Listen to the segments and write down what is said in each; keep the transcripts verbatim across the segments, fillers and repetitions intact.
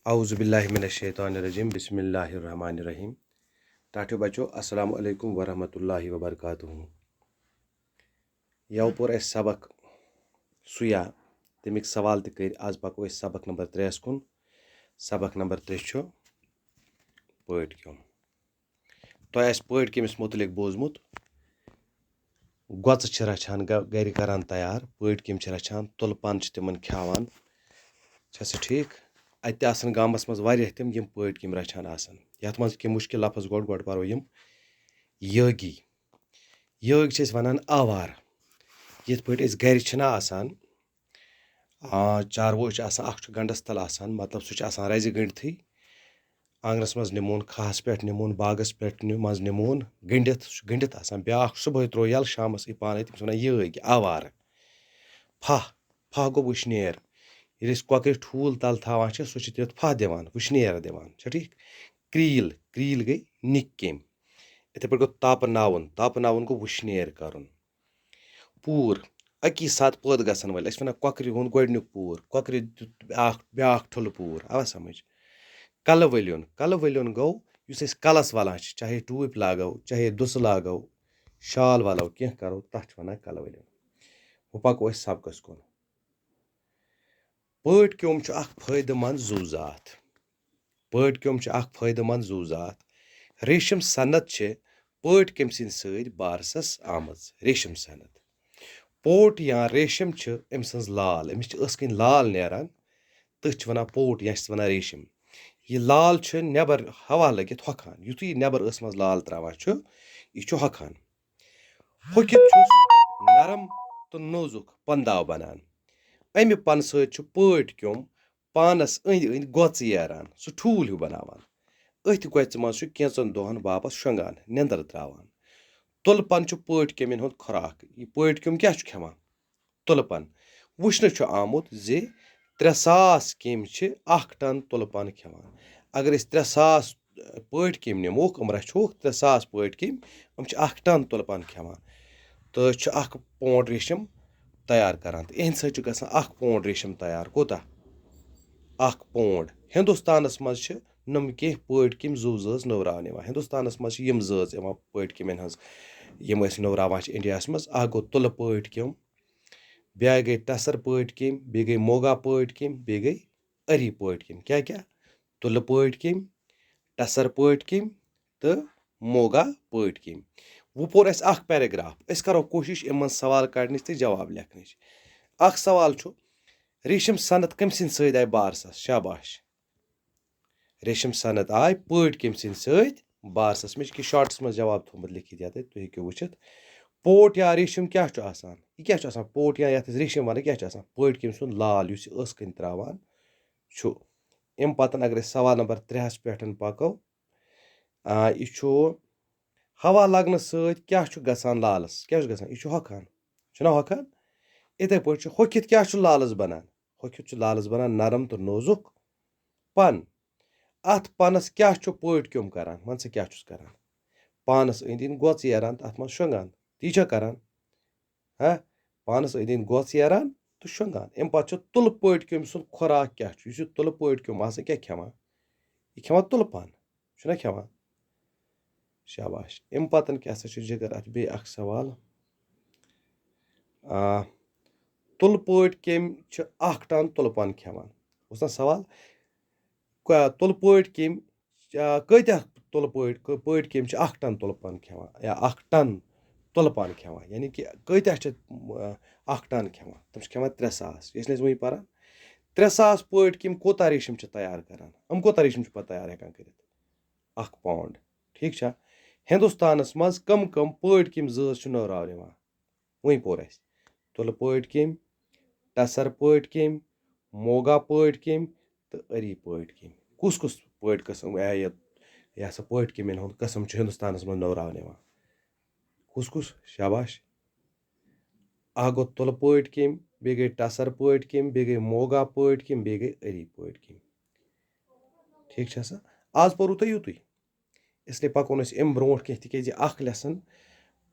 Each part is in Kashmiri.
اعوذ باللہ من الشیطان الرجیم، بسم اللہ الرحمن الرحیم۔ ٹاٹھیو بچو، السلام علیکم ورحمۃ اللہ وبرکاتہ۔ یو پوٚر اَسہِ سبق سُیا، تَمِکۍ سوال تہِ کٔرۍ۔ آز پکو أسۍ سبق نمبر ترٛےٚ یَس کُن۔ سبق نمبر ترٛےٚ چھُ پٲٹھۍ کیوٚم۔ تۄہہِ آسہِ پٲٹھۍ کٔمِس مُتعلِق بوٗزمُت؟ گۄژٕ چھِ رَچھان، گَ-، گَرِ کَران تیار، پٲٹھۍ کٔمۍ چھِ رَچھان، تُلہٕ پَن چھِ تِمَن کھیٛاوان۔ چھا سُہ ٹھیٖک؟ اَتہِ تہِ آسَن گامَس منٛز واریاہ تِم، یِم پٲٹھۍ کٔمۍ رَچھان آسَن۔ یَتھ منٛز کینٛہہ مُشکِل لفظ گۄڈٕ گۄڈٕ پَرو یِم۔ یٲگی۔ یٲگۍ چھِ أسۍ وَنان آوار۔ یِتھ پٲٹھۍ أسۍ گَرِ چھِنہ آسان، آ، چاروٲے چھُ آسان، اَکھ چھُ گَنٛڈَس تَل آسان، مطلب سُہ چھُ آسان رَزِ گٔنٛڈتھٕے۔ آنٛگنَس منٛز نِمون، کھاہَس پٮ۪ٹھ نِمون، باغَس پٮ۪ٹھ نِمون، منٛز نِمون، گٔنٛڈِتھ، سُہ چھُ گٔنٛڈِتھ آسان۔ بیٛاکھ صُبحٲے ترٛوو یَلہٕ، شامَس یی پانَے، تٔمِس وَنان یٲگۍ، آوارٕ۔ پھَہ، پھَہ گوٚو وٕشنیر۔ ییٚلہِ أسۍ کۄکرِ ٹھوٗل تَل تھاوان چھِ، سُہ چھِ تَتھ پھَہ دِوان، وٕشنیر دِوان۔ چھا ٹھیٖک؟ کرٛیٖل، کرٛیٖل گٔے نِکۍ کیٚمۍ۔ یِتھَے پٲٹھۍ گوٚو تاپہٕ ناوُن، تاپہٕ ناوُن گوٚو وٕشنیر کَرُن۔ پوٗر، اَکی ساتہٕ پٲدٕ گژھن وٲلۍ، أسۍ وَنان کۄکرِ ہُنٛد گۄڈٕنیُک پوٗر، کۄکرِ دیُت بیٛاکھ، بیٛاکھ ٹھُلہٕ پوٗر، آوا سَمٕجھ؟ کَلہٕ ؤلیُن، کَلہٕ ؤلیُن گوٚو یُس أسۍ کَلَس وَلان چھِ، چاہے ٹوٗپۍ لاگو، چاہے دُسہٕ لاگو، شال وَلو، کینٛہہ کَرو، تَتھ چھِ وَنان کَلہٕ ؤلیُن۔ وۄنۍ پَکو أسۍ سبقَس کُن۔ پٲٹھۍ کیوٚم چھُ اَکھ فٲیدٕ مند زُو زاتھ۔ پٲٹھۍ کیوٚم چھُ اَکھ فٲیدٕ مند زُو زاتھ۔ ریشم صنعت چھِ پٲٹھۍ کیٚمۍ سٕنٛدِ سۭتۍ بارسَس آمٕژ۔ ریشم صنعت۔ پوٹ یا ریشم چھِ أمۍ سٕنٛز لال، أمِس چھِ ٲسہٕ کِنۍ لال نیران، تٔتھۍ چھِ وَنان پوٹ یا چھِس وَنان ریشم۔ یہِ لال چھُ نٮ۪بر ہوا لٔگِتھ ہۄکھان۔ یُتھُے یہِ نٮ۪بر ٲسہٕ منٛز لال ترٛاوان چھُ، یہِ چھُ ہۄکھان۔ ہۄکھِتھ چھُس نرم تہٕ نوزُک پنداو بنان۔ اَمہِ پنہٕ سۭتۍ چھُ پٲٹھۍ کیوٚم پانس أنٛدۍ أنٛدۍ گۄژٕ ییران، سُہ ٹھوٗل ہیوٗ بناوان۔ أتھۍ گۄژِ منٛز چھُ کینٛژن دۄہن واپس شۄنٛگان، نیندر تراوان۔ تُلہٕ پن چھُ پٲٹھۍ کیٚمٮ۪ن ہُنٛد خوراک۔ یہِ پٲٹھۍ کیوٚم کیٛاہ چھُ کھٮ۪وان؟ تُلہٕ پن۔ وٕچھنہٕ چھُ آمُت زِ ترٛےٚ ساس کیٚمۍ چھِ اکھ ٹن تُلہٕ پن کھٮ۪وان۔ اگر أسۍ ترٛےٚ ساس پٲٹھۍ کیٚمۍ نِموکھ، یِم رچھوکھ، ترٛےٚ ساس پٲٹھۍ کیٚمۍ، یِم چھِ اکھ ٹن تُلہٕ پن کھٮ۪وان تہٕ چھِ اکھ پونڈ ریشم تیار کران۔ تہٕ یِہنٛدِ سۭتۍ چھُ گژھان اکھ پونڈ ریشم تیار۔ کوٗتاہ؟ اکھ پونڈ۔ ہندوستانس منٛز چھِ نۄم کینٛہہ پٲٹھۍ کیٚمۍ زُو زٲژ نٔوراونہٕ یِوان۔ ہندوستانس منٛز چھِ یِم زٲژ یِوان پٲٹھۍ کیٚمٮ۪ن ہٕنٛز، یِم أسۍ نٔوراوان چھِ انڈیاہس منٛز۔ اکھ گوٚو تُلہٕ پٲٹھۍ کیوٚم، بیٚیہِ گٔے ٹسر پٲٹھۍ کیٚمۍ، بیٚیہِ گٔے موگا پٲٹھۍ کیٚمۍ، بیٚیہِ گٔے أری پٲٹھۍ کیٚمۍ۔ کیٛاہ کیٛاہ؟ تُلہٕ پٲٹھۍ کیٚمۍ، ٹسر پٲٹھۍ کیٚمۍ تہٕ موگا پٲٹھۍ کیٚمۍ۔ وۄنۍ پوٚر اَسہِ اکھ paragraph۔ أسۍ کرو کوٗشِش یِمن سوال کڑنٕچ تہٕ جواب لیکھنٕچ۔ اکھ سوال چھُ، ریشم صنعت کٔمۍ سٕنٛدِ سۭتۍ آیہِ بارسَس؟ شاباش۔ ریشم صنعت آیہِ پٲٹھۍ کٔمۍ سٕنٛدِ سۭتۍ بارسَس؟ مےٚ چھُ کہِ shorts منٛز جواب تھوٚومُت لیکھِتھ یَتَتھ، تُہۍ ہیٚکِو وٕچھِتھ۔ پوٹ یا ریشم کیٛاہ چھُ آسان؟ یہِ کیٛاہ چھُ آسان؟ پوٹ یا یَتھ أسۍ ریشم وَنان، کیٛاہ چھُ آسان؟ پٲٹھۍ کٔمۍ سُنٛد لال، یُس یہِ ٲسہٕ کِنۍ ترٛاوان چھُ۔ اَمہِ پَتَن اگر أسۍ سوال نمبر ترٛےٚ ہَس پٮ۪ٹھ پَکو، آ، یہِ چھُ ہوا لگنہٕ سۭتۍ کیٛاہ چھُ گژھان لالَس؟ کیٛاہ چھُ گژھان؟ یہِ چھُ ہۄکھان، چھُنہ ہۄکھان؟ یِتھَے پٲٹھۍ چھُ ہۄکھِتھ کیٛاہ چھُ لالَس بَنان؟ ہۄکھِتھ چھُ لالَس بَنان نرم تہٕ نوزُک پَن۔ اَتھ پَنَس کیٛاہ چھُ پٲٹھۍ کیوٚم کَران؟ وَن سا کیٛاہ چھُس کَران؟ پانَس أنٛدۍ أنٛدۍ گۄژھ ییران تہٕ اَتھ منٛز شۄنٛگان۔ تی چھا کَران؟ ہہ؟ پانَس أنٛدۍ أنٛدۍ گۄژھ ییران تہٕ شۄنٛگان۔ اَمہِ پَتہٕ چھُ تُلہٕ پٲٹھۍ کیوٚم سُنٛد خوراک کیٛاہ چھُ؟ یُس یہِ تُلہٕ پٲٹھۍ کیوٚم آسان، کیٛاہ کھٮ۪وان؟ یہِ کھٮ۪وان تُلہٕ پَن۔ چھُنہ کھٮ۪وان؟ شاباش۔ اَمہِ پَتَن کیٛاہ سا چھُ جِگر اَتھ بیٚیہِ اَکھ سوال؟ آ، تُلہٕ پٲٹھۍ کیٚمۍ چھِ اَکھ ٹَن تُلہٕ پَن کھٮ۪وان؟ اوس نہ سوال؟ کیٛاہ تُلہٕ پٲٹھۍ کیٚمۍ، آ، کۭتیٛاہ تُلہٕ پٲٹھۍ، کٔ-، پٲٹھۍ کیٚمۍ چھِ اَکھ ٹَن تُلہٕ پَن کھٮ۪وان یا اَکھ ٹَن تُلہٕ پَن کھٮ۪وان؟ یعنی کہِ کۭتیٛاہ چھِ، آ، اَکھ ٹَن کھٮ۪وان؟ تِم چھِ کھٮ۪وان ترٛےٚ ساس۔ یہِ ٲسۍ نہٕ أسۍ وٕنی پَران۔ ترٛےٚ ساس پٲٹھۍ کیٚمۍ کوٗتاہ ریشَم چھِ تیار کَران؟ یِم کوٗتاہ ریشَم چھِ پَتہٕ تیار ہٮ۪کان کٔرِتھ؟ اَکھ پونڈ۔ ٹھیٖک چھا؟ ہِندُستانَس منٛز کَم کَم پٲٹھۍ کیٚمۍ زٲژ چھِ نٔوراونہٕ یِوان؟ وۄنۍ پوٚر اَسہِ۔ تُلہٕ پٲٹھۍ کیٚمۍ، ٹَسَر پٲٹھۍ کیٚمۍ، موگا پٲٹھۍ کیٚمۍ تہٕ أری پٲٹھۍ کیٚمۍ۔ کُس کُس پٲٹھۍ قٕسٕم، اے، یہِ، یہِ ہسا پٲٹھۍ کیٚمٮ۪ن ہُنٛد قٕسٕم چھُ ہِندُستانَس منٛز نٔوراونہٕ یِوان؟ کُس کُس؟ شاباش۔ اَکھ گوٚو تُلہٕ پٲٹھۍ کیٚمۍ، بیٚیہِ گٔے ٹَسَر پٲٹھۍ کیٚمۍ، بیٚیہِ گٔے موگا پٲٹھۍ کیٚمۍ، بیٚیہِ گٔے أری پٲٹھۍ کیٚمۍ۔ ٹھیٖک چھا سا؟ آز پوٚروٕ تۄہہِ یُتُے۔ اس لیے پکو نہٕ أسۍ اَمہِ برونٛٹھ کینٛہہ، تِکیٛازِ اکھ lesson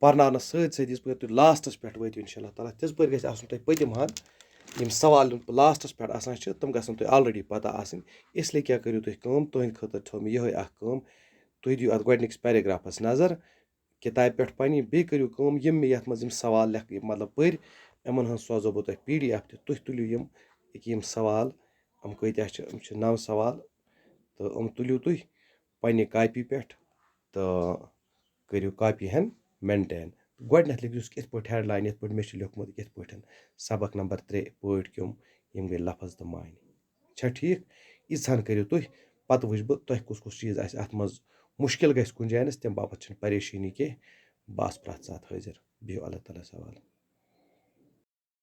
پرناونس سۭتۍ سۭتۍ یِژ پٲرۍ تُہۍ lastس پٮ۪ٹھ وٲتِو، انشاءاللہ تعالیٰ، تِژ پٲرۍ گژھِ آسُن تۄہہِ پٔتِم ہن یِم سوال یِم لاسٹَس پٮ۪ٹھ آسان چھِ، تِم گژھن تۄہہِ آلریڈی پَتہ آسٕنۍ۔ اس لیے کیٛاہ کٔرِو تُہۍ کٲم؟ تُہٕنٛدِ خٲطرٕ تھٲو مےٚ یِہوٚے اَکھ کٲم، تُہۍ دِیِو اَتھ گۄڈٕنِکِس پیراگرافَس نظر کِتابہِ پٮ۪ٹھ پنٛنہِ، بیٚیہِ کٔرِو کٲم، یِم مےٚ یَتھ منٛز یِم سوال لیکھ، مطلب، پٔرۍ، یِمَن ہٕنٛز سوزو بہٕ تۄہہِ پی ڈی ایف تہِ، تُہۍ تُلِو یِم، ییٚکیٛاہ یِم سوال، یِم کۭتیٛاہ چھِ؟ یِم چھِ نَو سوال، تہٕ یِم تُلِو تُہۍ پنٛنہِ کاپی پٮ۪ٹھ تہٕ کٔرِو کاپی ہن مینٹین۔ گۄڈٕنٮ۪تھ لیکھِو یُس کِتھ پٲٹھۍ ہیڈ لاین، یِتھ پٲٹھۍ مےٚ چھُ لیوٚکھمُت، کِتھ پٲٹھۍ سبق نمبر ترٛےٚ پٲٹھۍ کیوٚم، یِم گٔے لفظ تہٕ معنی۔ چھا ٹھیٖک؟ ییٖژہن کٔرِو تُہۍ، پتہٕ وٕچھٕ بہٕ تۄہہِ کُس کُس چیٖز آسہِ اَتھ منٛز مُشکِل گژھِ کُنہِ جایہِ نَس، تَمہِ باپتھ چھِنہٕ پریشٲنی کینٛہہ۔ بہٕ آسہٕ پرٛٮ۪تھ ساتہٕ حٲضِر۔ بِہِو اللہ تعالیٰ ہَس حوالہٕ۔